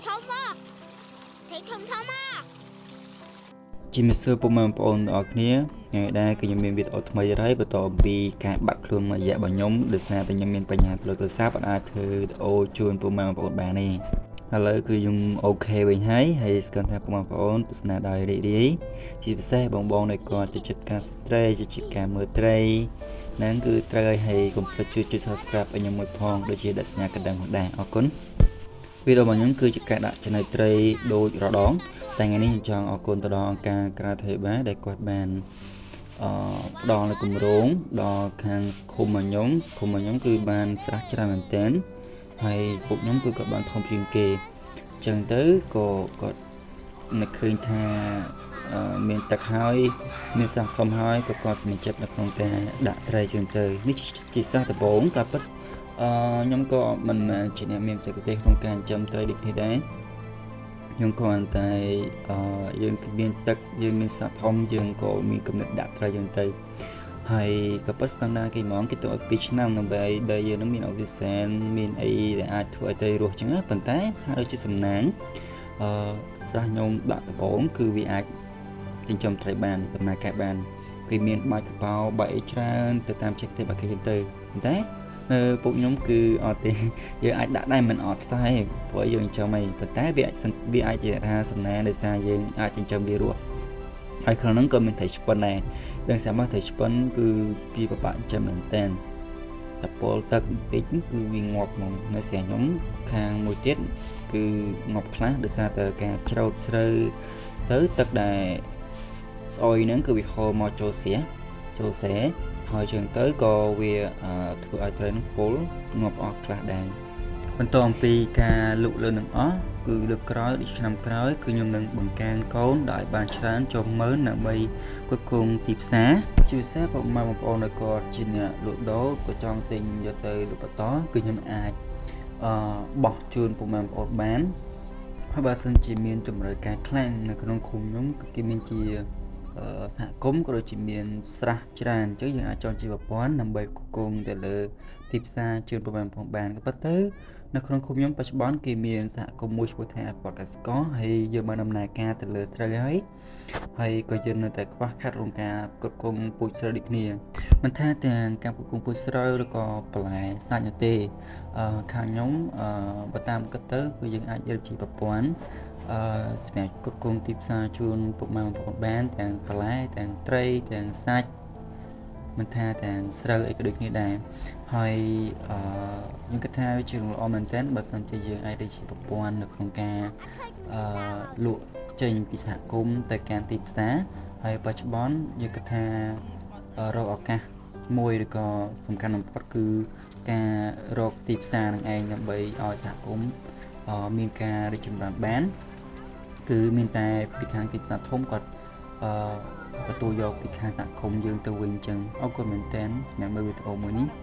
ធំមកត្រីធំធំមក ជំរាបសួរពុកម៉ែបងប្អូនទាំងអស់គ្នាថ្ងៃដែរគឺខ្ញុំមានវីដេអូថ្មីហើយបន្តអំពីការបាត់ខ្លួនមួយរយៈរបស់ខ្ញុំដោយសារតែខ្ញុំមានបញ្ហាផ្លូវទូរស័ព្ទអត់អាចធ្វើវីដេអូជូនពុកម៉ែបងប្អូនបានទេឥឡូវគឺខ្ញុំ OK វិញហើយហើយស្គាល់ថាពុកម៉ែបងប្អូនទស្សនាដោយរីករាយជាពិសេសបងបងដែលគាត់ចូលចិត្តការស្ត្រីចូលចិត្តការមើលត្រីហ្នឹងគឺត្រូវឲ្យហើយកុំភ្លេចជួយចុច Subscribe ឲ្យខ្ញុំមួយផងដូចជាដាក់សញ្ញាកណ្ដឹងផងដែរអរគុណ វីដេអូរបស់ខ្ញុំគឺជាការដាក់ចំណីត្រីដូចរដងតែថ្ងៃនេះខ្ញុំចង់អរគុណទៅដល់អង្គការក្រៅរដ្ឋាភិបាលដែលគាត់បានអឺផ្ដល់នូវគម្រោងដល់ខាងឃុំរបស់ខ្ញុំឃុំរបស់ខ្ញុំគឺបានស្រះច្រើនមែនទែនហើយពុកខ្ញុំគឺគាត់បានធំជាងគេអញ្ចឹងទៅក៏គាត់នឹកឃើញថាអឺមានទឹកហើយមានស្រះធំហើយក៏គាត់សម្រេចចិត្តនៅក្នុងការដាក់ត្រីជាងទៅនេះជាស្រះដំបូងក៏ពិត អឺខ្ញុំក៏មិនមែនជាអ្នកមានបច្ចេកទេសក្នុងការចិញ្ចឹមត្រីដូចគ្នាដែរខ្ញុំគ្រាន់តែអឺយើងមានទឹកយើងមានសត្វធំយើងក៏មានគំនិតដាក់ត្រីយ៉ាងទៅហើយក៏ប៉ុស្តិ៍ស្តង់ដារគេហ្មងគេទៅឲ្យ2ឆ្នាំដើម្បីឲ្យដីយើងនឹងមានអុកស៊ីសែនមានអីដែលអាចធ្វើឲ្យត្រីរស់ចឹងណាប៉ុន្តែហាក់ដូចជាសំណាងអឺស្រះខ្ញុំដាក់ដំបងគឺវាអាចចិញ្ចឹមត្រីបានដំណើរការបានគេមានបាយកប៉ោបាយអីច្រើនទៅតាមចិត្តទេបើគេទៅប៉ុន្តែ នៅពុកខ្ញុំគឺអត់ទេយើងអាចដាក់ដែរមិនអត់តែព្រោះយើងចិញ្ចឹមអីប៉ុន្តែវាអាចវាអាចជាថាសំណាងដោយសារយើងអាចចិញ្ចឹមវារស់ហើយក្នុងហ្នឹងក៏មានត្រីឆ្ពិនដែរដឹងស្រាប់មកត្រីឆ្ពិនគឺពីពិបាកចិញ្ចឹមមែនតើតែពលទឹកបន្តិចគឺវាងាប់ហ្មងនៅស្រាខ្ញុំខាងមួយទៀតគឺងាប់ខ្លះដោយសារតែការច្រូតស្រូវទៅទឹកដែលស្អុយហ្នឹងគឺវាហូរមកចូលស្រះចូលស្រែហើយចឹងទៅក៏វាធ្វើឲ្យត្រីនឹងពុលងាប់អស់ខ្លះដែរបន្តអំពីការលុកលើនឹងអស់គឺលើកក្រោយដូចឆ្នាំក្រោយគឺខ្ញុំនឹងបង្កើនកូនដោយបានច្រើនចូលម៉ឺនដើម្បីគ្រប់គ្រងទីផ្សារជាពិសេសពុកម៉ែបងប្អូនដែលគាត់ជាអ្នកលក់ដូរក៏ចង់ទិញយកទៅលក់បន្តគឺខ្ញុំអាចអឺបោះជូនពុកម៉ែបងប្អូនបានហើយបើសិនជាមានជំរឿការខ្លាំងនៅក្នុងឃុំខ្ញុំគឺគេមានជាសហគមន៍ក៏ដូចជាមានស្រះច្រើនអញ្ចឹងយើងអាចចងជាប្រព័ន្ធដើម្បីគ្រប់គ្រងទៅលើទីផ្សារជូនប្រព័ន្ធផងបានក៏ប៉ុន្តែនៅក្នុងឃុំខ្ញុំបច្ចុប្បន្នគេមានសហគមន៍មួយឈ្មោះថាអភិវឌ្ឍកសិករហើយយើងបានដំណើរការទៅលើស្រូវហើយហើយក៏យើងនៅតែខ្វះខាតក្នុងការគ្រប់គ្រងពូជស្រូវដូចគ្នាមិនថាទាំងការគ្រប់គ្រងពូជស្រូវឬក៏បន្លែសាច់នោះទេអឺខាងខ្ញុំអឺបើតាមគិតទៅគឺយើងអាចរៀបជាប្រព័ន្ធអឺសម្រាប់គ្រប់គ្រងទីផ្សារជូនពុកម៉ែបងប្អូនបានទាំងបន្លែទាំងត្រីទាំងសាច់មិនថាទាំងស្រូវអីក៏ដូចគ្នាដែរហើយអឺខ្ញុំគិតថាវាជារឿងល្អមែនទែនបើសិនជាយើងអាចរៀបជាប្រព័ន្ធនៅក្នុងការអឺលក់ចេញពីសហគមន៍ទៅកាន់ទីផ្សារហើយបច្ចុប្បន្នយើងគិតថារកឱកាសមួយឬក៏សំខាន់បំផុតគឺការរកទីផ្សារនឹងឯងដើម្បីឲ្យសហគមន៍មានការរីកចម្រើនបាន គឺមានតែពីខាងទីផ្សារធំគាត់អឺទទួលយកពីខាងសហគមន៍យើងទៅវិញអញ្ចឹងអរគុណមែនទែនសម្រាប់មើលវីដេអូមួយនេះ។